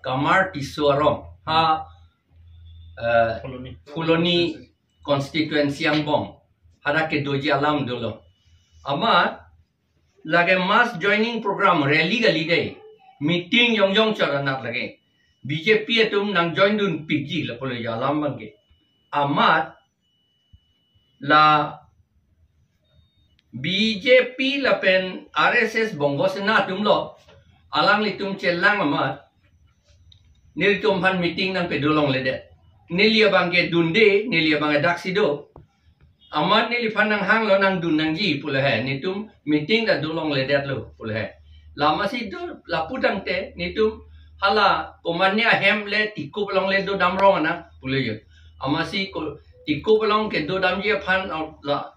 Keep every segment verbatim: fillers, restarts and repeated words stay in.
Kamar Tisso arong, ha, eh, Phuloni. Phuloni constituency angbong, hadak kedoji alam dolo. Amat lake mass joining program, rally kali dei, meeting jongjong chot anat lake B J P atum nangjoindunpikji lapulo alam abangke. Amat la B J P lapen R S S Bongo Sena atumlo, alanglitum chelang amat nelitum aphan meeting nangpedolongledet. Neli abangke dunde, neli abangke daksi do. Amat neliphan nanghanglo, nangdun nangji pulo he. Netum meeting ta dolongledetlo pulo he. Lamasi do lapu tangte netum hala komatne ahem le tikup along le dodam rong ana pulo yo. Amatsi ko tikup along kedodamji aphan la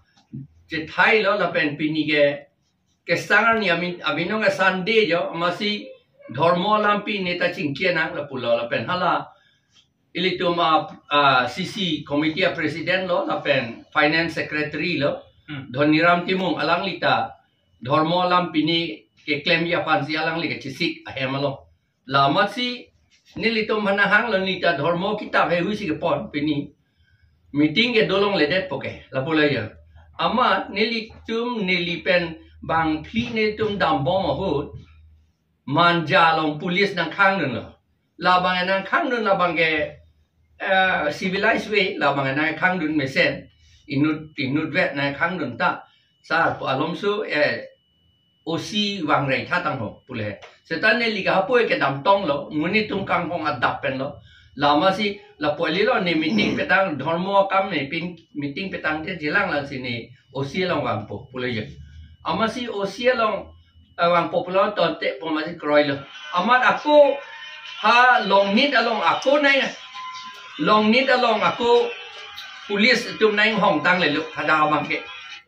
chethailo lapen pini ke kesang arni amin abinong ke Sunday jo, amatsi dhormo alampi neta chingki nang lapulo lapen hala ilitum a, a C C committee a president lo lapen finance secretary lo, Hmm. Dhoniram Timung, alanglita dhormo alam pini keklemji aphansi alangli kechesik ahem alo. Lamatsi nelitum aphan nanghanglo, neta dhormo kitap he huisi kepon pini meeting kedolongledetpo ke lapulo yo. Amat nelitum neli pen bangphli nelitum dambom ahut Manja along police nangkhangdunlo. Labang nangkhangdun labangke, eh, civilized way, labang nangkhangdun mesen. Inut, inutvet nangkhangdun ta. Sar pu alomso, eh, O C vangrai tha tangho pulo he. Seta neli ke hapu ke damtonglo, amonit atum kanghong adap penlo. Lamasi lapu alilo ne meeting petang, dhormo akam ne pin meeting petangte chelang, lasi ne O C along vangpo pulo yo. Amatsi O C along, eh, vangpo pulo, tonte pu amatsi kroilo. Amat ako ha Longnit along ako nai, Longnit along ako police atum nanghongtanglelo hadak abangke.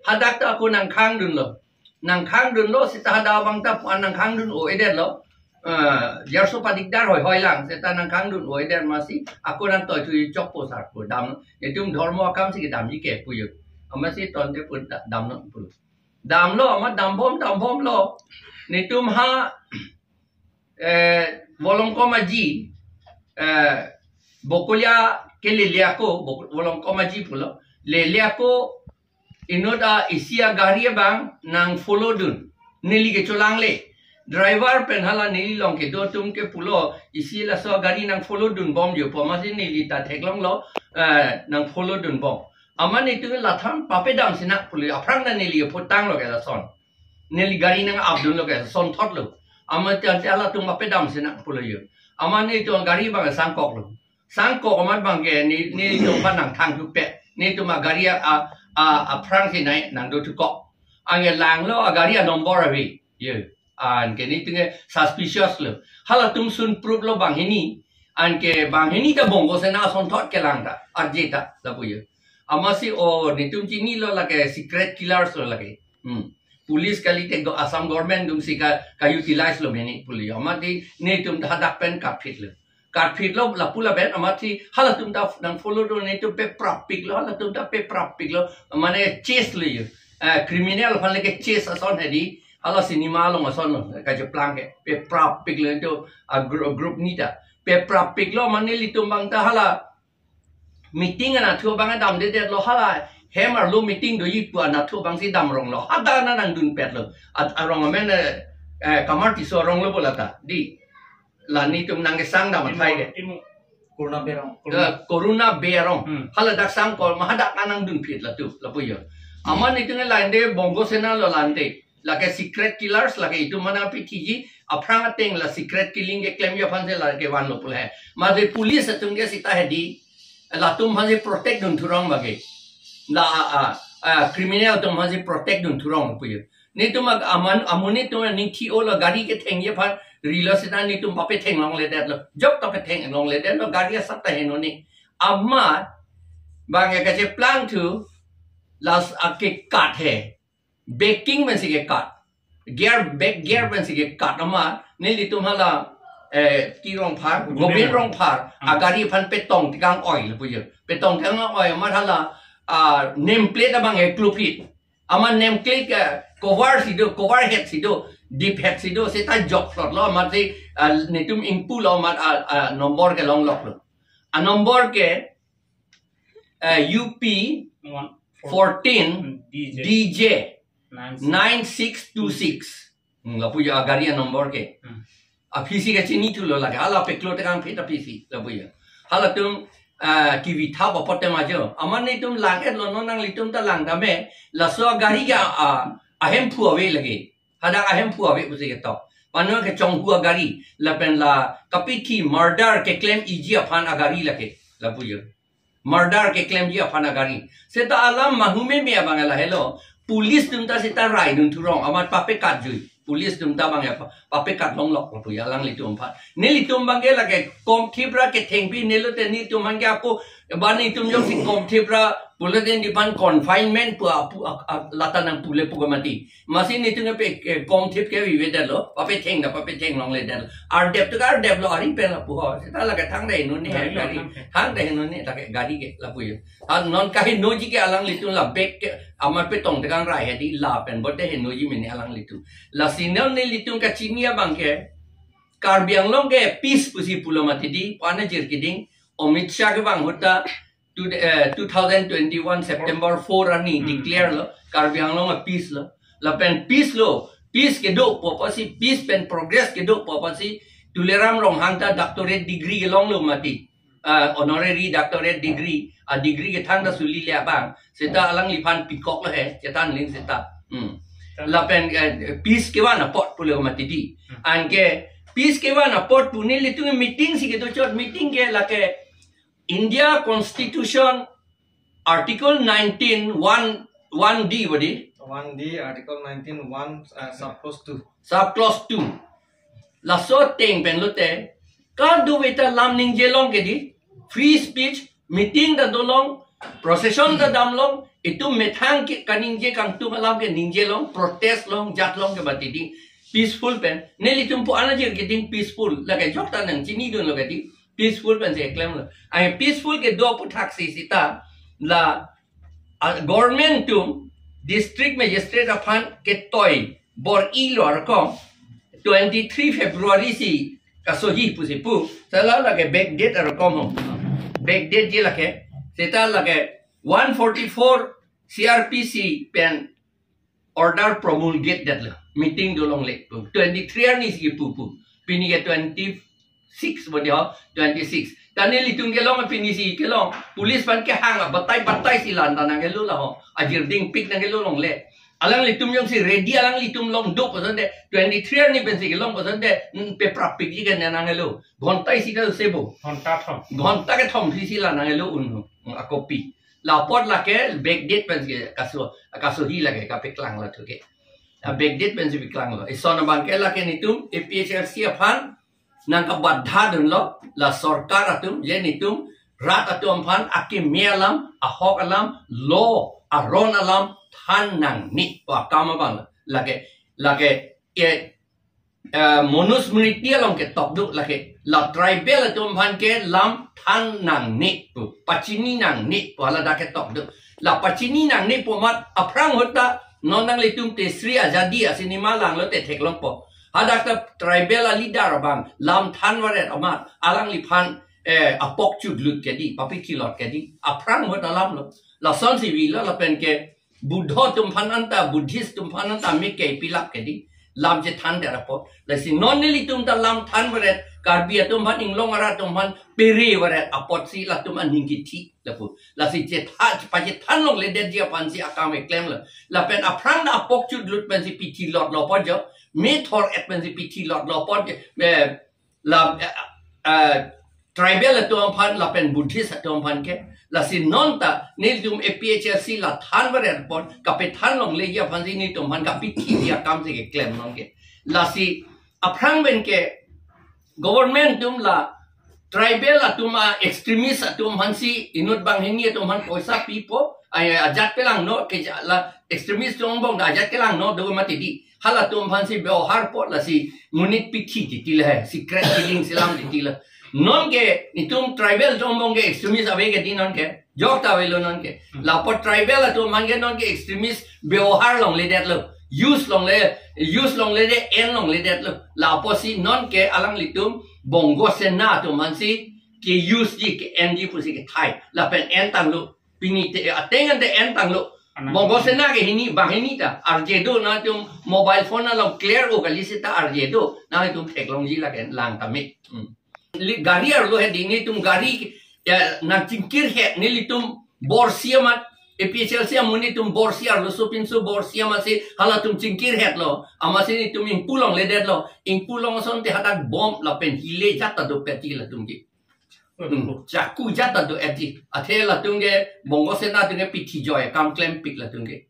Hadak ta ako nangkhangdunlo. Nangkhangdunlo seta hadak abang ta pu an nangkhangdun-o-edetlo. Eh, jarso padikdar hoihoi lang, seta nangkhangdun-o-edet, amatsi ako nangtoithu chokpo sar pu dam. Netum dhormo akamsi kedamji ke pu yo. Amatsi tonte pu da-, damlo pulo. Damlo, amat dambom, dambomlo. Netum ha, eh, Volongkom Aji, eh, Bokolia ke lele ako, Bok-, Volongkom Aji pulo. Lele ako inut a isi agari abang nangfollowdun. Neli kecholangle. Driver pen hala neli along kedo atum ke pulo, isi laso agari nangfollowdunbom jo pu, amatsi neli ta theklonglo, eh, nangfollowdunbom. Amat netum latham papedamsi nang pulo, aphrang ta neli putanglo ke lason. Neli gari nang-apdunlo ke, sonthotlo. Amat te ante halatum papedamsi nang pulo yo. Amat netum gari abang sangkoklo. Sangkok amat abangke ne, netum aphan nangthangthupe. Netum agari a, a, a, aphrangsi nai nangdothukok. Anke langlo agari a number ave. Yo. Anke netum ke suspicious lo. Halatum sun proof lo banghini. Anke banghini ta Bongo Sena asonthot kelang ta. Arje ta lapu yo. Amatsi o netum chinilo lake secret killers lo lake. Hmm. Police kalite go Assam government atumsi ka, ka-utilize lo meni pulo yo. Amat di netum hadak pen katphitlo. Katphitlo lapu lapen amatsi halatum ta nangfollowdun, netum peprapiklo, halatum ta peprapiklo. Mane chase lo yo. Eh, criminal aphan lake chase ason hedi. Hala cinema along ason lo, kacheplang ke. Peprapiklo netum a gru-, group neta. Peprapiklo, mane nelitum abang ta hala meeting anatthu abang damdedetlo, hala hem arlo meeting doji pu anatthu abangsi damronglo. Hadak nangdunpetlo. At arong amen, eh, eh, Kamar Tisso arong lo pu lata. Di la netum nangkesang dam athai ke. Timung, Timung. Corona Bey arong. Eh, Corona Bey arong. Hmm. Hala dak sangkok ma hadak nangdunphit latu, lapu yo. Amat netum ke lande Bongo Sena lo lande. Lake secret killers, lake itum mana pithiji, aphrang ateng la secret killing keklemji aphansi lake vanlo pulo he. Mate police atum ke seta hedi, latum aphansi protect dunthurong bage. La, a, a, a, criminal atum aphansi protect dunthurong pu yo. Netum ag-, aman, amonit atum aning thi-olo, gari kethengji aphan rilo seta netum papetheklongledetlo. Jok ta petheklongledetlo, gari asap ta henone. Amat abang ya kacheplangthu, las ake kat he. Backing pensi kekat. Gear, back gear pensi kekat amat. Nelitum hala, eh, ki Rongphar, Gobind Gobind Rongphar. Rongphar. Hmm. Agari aphan petong tekang oi lapu yo. Petong tekang oi amat hala, ah, name plate abang ekluphit. Amat name plate ke cover si do, cover head si do. diphet si do, seta jok slot lo, amat si, ah, netum ingpu lo, amat, ah, ah, number ke longlok lo. A number ke, ah, U P One. Fourteen D J. D J Nine. Nine six two six. Hmm, lapu jo agari a number ke. Hmm. Aphisi kachini thulo lake. Hala peklo tekang phit aphisi lapu jo. Halatum, ah, kivithap apot tema jo. Amat netum lang-et lo, non nanglitum ta lang tame. Laso agari ke, ah, ahemphu ave lake. Hadak ahemphu ave pusi ketok. Pano kechonghu agari. Lapen la kapithi murder keklem iji aphan agari lake. Lapu jo. Murder keklemji aphan agari. Seta alam mahumeme abang lahelo. Police atum ta seta rai dun thurong, amat papekatjui. Police atum ta abang ya pa-, papekat longlok lapu jo alanglitum aphan. Nelitum abang ke lake kom thipra kethengpi nelo te netum abang ke apo, ba netum jongsi kom thipra pulote nephan confinement pu apu, a, a, lata nangpu le pu ke mati. Masi netum ke pe, eh, kom thip ke vive detlo, papetheng ta papetheng longledetlo. Ardep tu ardep lo, ari pen lapu ho. Seta lake thangta heno ne he gari. Thangta heno ne lake gari ke lapu jo. Ha, non kahenoji ke alanglitum la bek ke amat petong tekang rai hedi lapen bote henoji mene alanglitum. Lasi non nelitum kachini abang ke Karbi Anglong ke peace pusi pulo mati di, pana jir keding, Amit Shah ke bang ahut ta, to, eh, two thousand twenty-one September four arni Hmm. declare lo, Karbi Anglong a peace lo. Lapen peace lo, peace kedo pu apotsi, peace pen progress kedo pu apotsi, Tuliram Ronghang ta doctorate degree kelong lo mati. Ah, honorary doctorate degree, a degree kethang ta suli le abang. Seta alangliphan pikok lo he, chethan ling seta. Hmm. Lapen, eh, peace kevan apot pulo mati di. Hmm. Anke peace kevan apot pu nelitum meeting si kedo chot, meeting ke lake India Constitution Article nineteen one, one D bodi. One D, Article nineteen one, uh, sub clause two. Sub clause two. Laso ateng pen lote, kadokave ta lam ningje long ke di, free speech, meeting ta dolong, procession ta damlong, itum methang ke kaningje kangtung alam ke ningje long, protest long, jat long ke mati di, peaceful pen. Nelitum pu ana jir keding peaceful, lake jok ta nangchini dunlo ke di, peaceful pensi klemlo. Ai peaceful kedo aphuthaksi seta la, ah, government atum district magistrate aphan ketoi bor-i lo arkom twenty-three February si kasohi pusi pu. Seta lake backdate arkom ho. Backdate ji lake. Seta lake one forty-four C R P C pen order promulgate detlo. Meeting dolongle pu. Twenty-three arni si pu pu. Pini ke twenty-six bodi ho, twenty-six. Ta nelitum kelong pini si kelong. Police aphan kehang a batai batai si lan ta nangkelo la ho. Ajir dingpik nangkelo longle. Alanglitum jongsi ready alanglitum long do kosonte, twenty-three arni pensi kelong kosonte, hmm, peprapikji ke nangkelo. Ghonta isi ta sebo. Ghonta thom. Ghonta kethom si si la nangkelo un ho. Hmm, akopi. La apot lake backdate pensi kaso, kasohi lake kapeklang la thu ke. A backdate pensi peklanglo. Ison abang ke lake netum A P H L C aphan nangkabadha dunlo, la sorkar atum, je netum rat atum aphan akeme alam, ahok alam, law, aron alam than nangne pu akam abang lake, lake, eh, eh, Manusmriti along ketok do lake, la tribal atum aphan ke lam than nangne pu, pachini nangne pu haladak ketok do. La pachini nangne pu amat aphrang ahut ta non nanglitum Teisri Azadi a cinema langlote theklongpo. Hadak ta tribal a leader abang lam than varet amat alangliphan, eh, apok chutlut ke di, papithi lot ke di. Aphrang ahut alam lo. Lasonsi vilo lapen ke Buddho atum aphan anta, Buddhist atum aphan anta mik ke pilap ke di, lam chethan det apot. Lasi non nelitum ta lam than varet, Karbi atum aphan, inglong arat atum aphan pere varet apotsi latum aning kithi lapu. Lasi chetha, pachethan longledetji aphansi akam keklemlo. Lapen aphrang ta apok chutlut pensi pithi lotlo apot jo, me thor-et pensi pithi lotlo apot jo, eh, la, eh, eh, tribal atum aphan lapen Buddhist atum aphan ke. Lasi non ta nelitum A P H L C la than varet apot, kapethan longleji aphansi netum aphan kapithiji akam si keklem non ke. Lasi aphrang pen ke government atum la tribal atum a extremist atum aphansi inut banghini atum aphan poisa pipo, ai, ajat pelangno ke ja-, la extremist atum angbong ta ajat kelangno do mati di. Halatum aphansi byohar po lasi monit pithi titi le, secret killing si lam titi le. Non ke netum tribal atum angbong ke extremist ave ke di non ke. Jok ta avelo non ke. Hmm. La apot tribal atum aphan ke non ke extremist byohar longledetlo. use longle, use longledet, en longledetlo. La apotsi nonke alanglitum Bongo Sena atum aphansi ke-use ji, ke-en ji pusi kethai. Lapen entanglo. Pini te ateng ante entanglo. Anang. Bongo Sena ke hini, banghini ta arje do, nangtum mobile phone along clear o kali seta arje do. Nangtum theklongji lake lang tame. Hmm. Li gari arlo hedi, netum gari, ya, nangchingkirhet, nelitum borsi amat, A P H L C amonit atum borsi arloso pinso borsi amatsi halatum chingkirhetlo, amatsi netum ingpu longledetlo, ingpu long asonte hadak bomb lapen hile jat ta dopetji latum ke. Hmm, chaku jat ta do-etji. Athe latum ke Bongo Sena atum ke pithi joi akam klempik latum ke.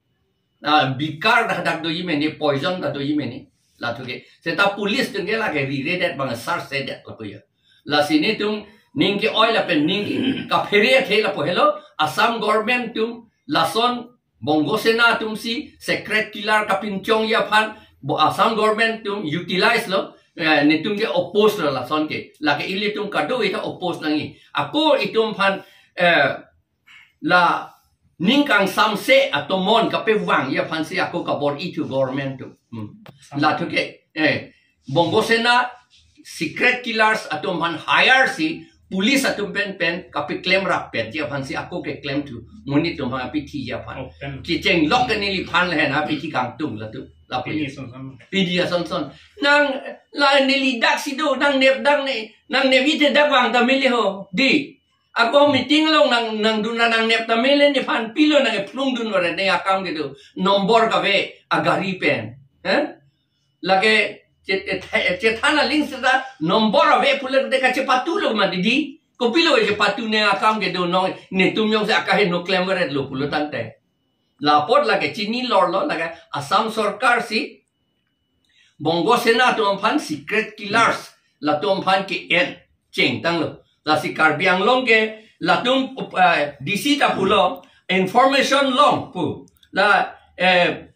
Ah, bikar ta hadak doji mene, poison ta doji mene. Latum ke. Seta police atum ke lake riredet bang search sedet lapu ya. Lasi netum ning ke-oi lapen ning ke kaphere athe lapu helo, Assam government atum lason Bongo Sena atumsi secret killer kapinchongji aphan bo Assam government atum utilize lo, eh, netum ke oppose lo lason ke. Lake ilitum kado-i ta oppose nangji. Ako itum aphan, eh, la ning kangsamse atomon kapevangji aphansi ako kabor-ithu government atum. Hmm. Latum ke, eh, Bongo Sena secret killers atum aphan hire si police atum pen pen kapeklem rappetji aphansi ako keklemthu, monit atum aphan apithiji aphan. Oh, pen. Kecheng lok ke neliphan lahen apithi kangtung latum. Lapu. Pini asonson. Pini asonson. Nang la neli daksi do, nangnep dang ne, nangnep ite dak vang ta mele ho. Di. Ako meeting along nang, nangdun, nangnep ta mele, nephan pilo nangkephlungdun varet ne akam kedo. Nombor kave agari pen. Eh? Lake chet-, chet-, chethan aling seta nombor ave pulote kachepatulo ma didi. Kopilo chepatu ne akam kedo, non netum jongsi akaheno klem varetlo pulo tangte. La apot lake chini lorlo, lake Assam sorkar si Bongo Sena atum aphan secret killers latum aphan ke-en chengtanglo. Lasi Karbi Anglong ke latum, eh, D C ta pulo, information long pu. La, eh,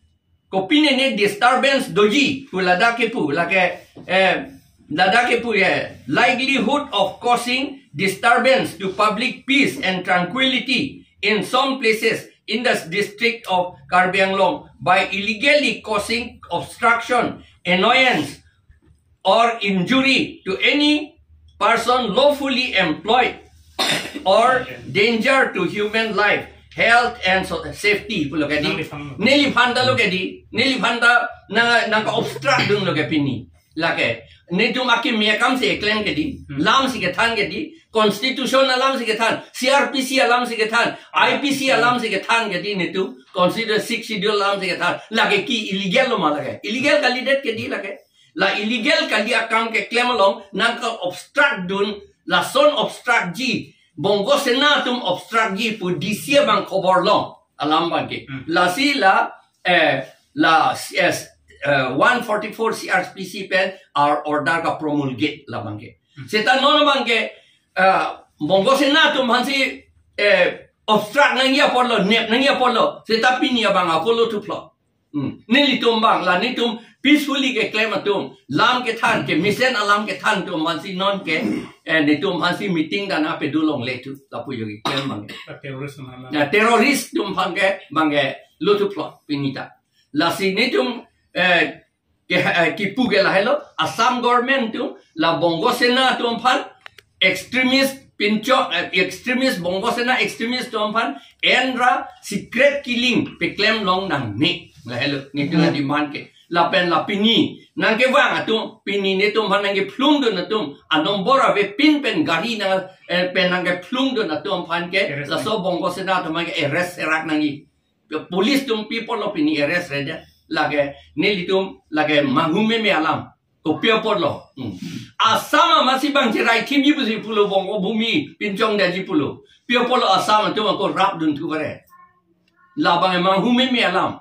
kopine ne disturbance doji pu ladak kepu, lake, eh, ladak kepu ye, likelihood of causing disturbance to public peace and tranquility in some places in the district of Karbi Anglong by illegally causing obstruction, annoyance, or injury to any person lawfully employed or danger to human life, health and so, safety pulo ke di. Neliphan. Neliphan ta lo ke di. Neliphan ta nang, nangka-obstruct dunlo ke pini. Lake netum akimi akamsi keklem ke di. Hmm. Lamsi kethan ke di. Constitution alamsi kethan. C R P C alamsi kethan. I P C alamsi kethan ke di netum. Consider Sixth Schedule alamsi kethan. Lake ke illegal lo ma lake. Illegal kalidet ke di lake. La illegal kali akam keklem along nangka-obstruct dun, lason obstruct ji, Bongo Sena atum obstruct ji pu D C abang khobor long alam abangke. Hmm. Lasi la, eh, la, eh, eh, one forty-four C R P C pen our order kapromulgate la abangke. Hmm. Seta non abangke, eh, Bongo Sena atum aphansi, eh, obstruct nangji apotlo, nep nangji apotlo. Seta pini abang ako lothuplot. Hmm. Nelitum abang, la netum peacefully keklem atum, lam kethan, kemesen alam kethan atum aphansi nonke, eh, netum aphansi meeting dana pedu longlethu, lapu jogi klem abang. Terrorist mana? Ya, terrorist atum abangke, abangke lothuplot pini ta. Lasi netum, eh, ke, eh, kipu ke lahelo, Assam government atum, la Bongo Sena atum aphan, extremist pinchok, eh, extremist Bongo Sena extremist atum aphan, enra secret killing peklem long nangne. Lahelo, netum la demand ke. Lapen la pini, nangkevang atum, pini netum aphan nangkephlungdun atum, anombor avepin pen gari nang, eh, pen nangkephlungdun atum aphan ke, arrest laso nang. Bongo Sena atum aphan ke arrest serak nangji. Police atum pi apotlo pini arrest redet. Lake nelitum lake manghu meme alam. Kopi apotlo. Hmm. Assam amatsi bang cherai thimji pusi pulo, Bongo Bhumi pinchongdetji pulo. Pi apotlo Assam atum ako rapdunthu bare. Labang manghu meme alam.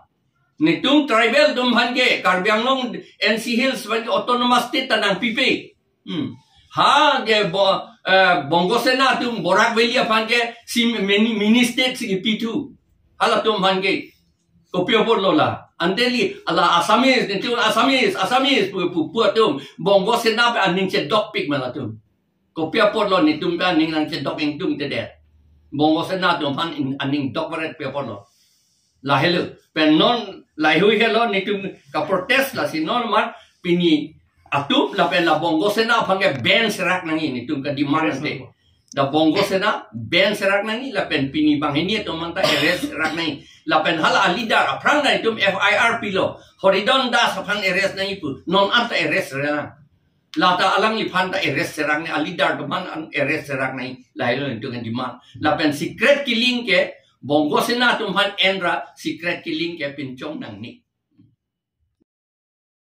Netum tribal atum aphan ke, Karbi Anglong N C Hills aphan ke autonomous state ta nangpipe. Hmm. Ha, ke bo-, eh, Bongo Sena atum Barak Valley aphan ke si mini, mini state si kipithu. Halatum aphan ke. Kopi apotlo la. Ante li, ala Assamese, netum Assamese, Assamese, pu, pu, pu atum. Bongo Sena pen aning chedokpik ma latum. Kopi apotlo netum pen aning nangchedok ingtungtedet. Bongo Sena atum aphan in-, aning dok varet pi apotlo. Lahelo. Pen non Lahei helo netum kaprotest lasi non mar pini atum lapen la Bongo Sena aphan ke ban serak nangji netum kademand ante. La Bongo Sena ban serak nangji lapen pini banghini atum aphanta arrest serak nangji. Lapen hala aleader aphrang netum F I R pilo. Horidon Das aphan arrest nangji pu. Non anta arrest serak nang. Lata alangliphan ta arrest serak nangji, aleader atum aphan arrest serak nangji. Lahelo netum kademand. Lapen secret killing ke Bongo Sena atum aphan enra secret killing ke pinchong nangne.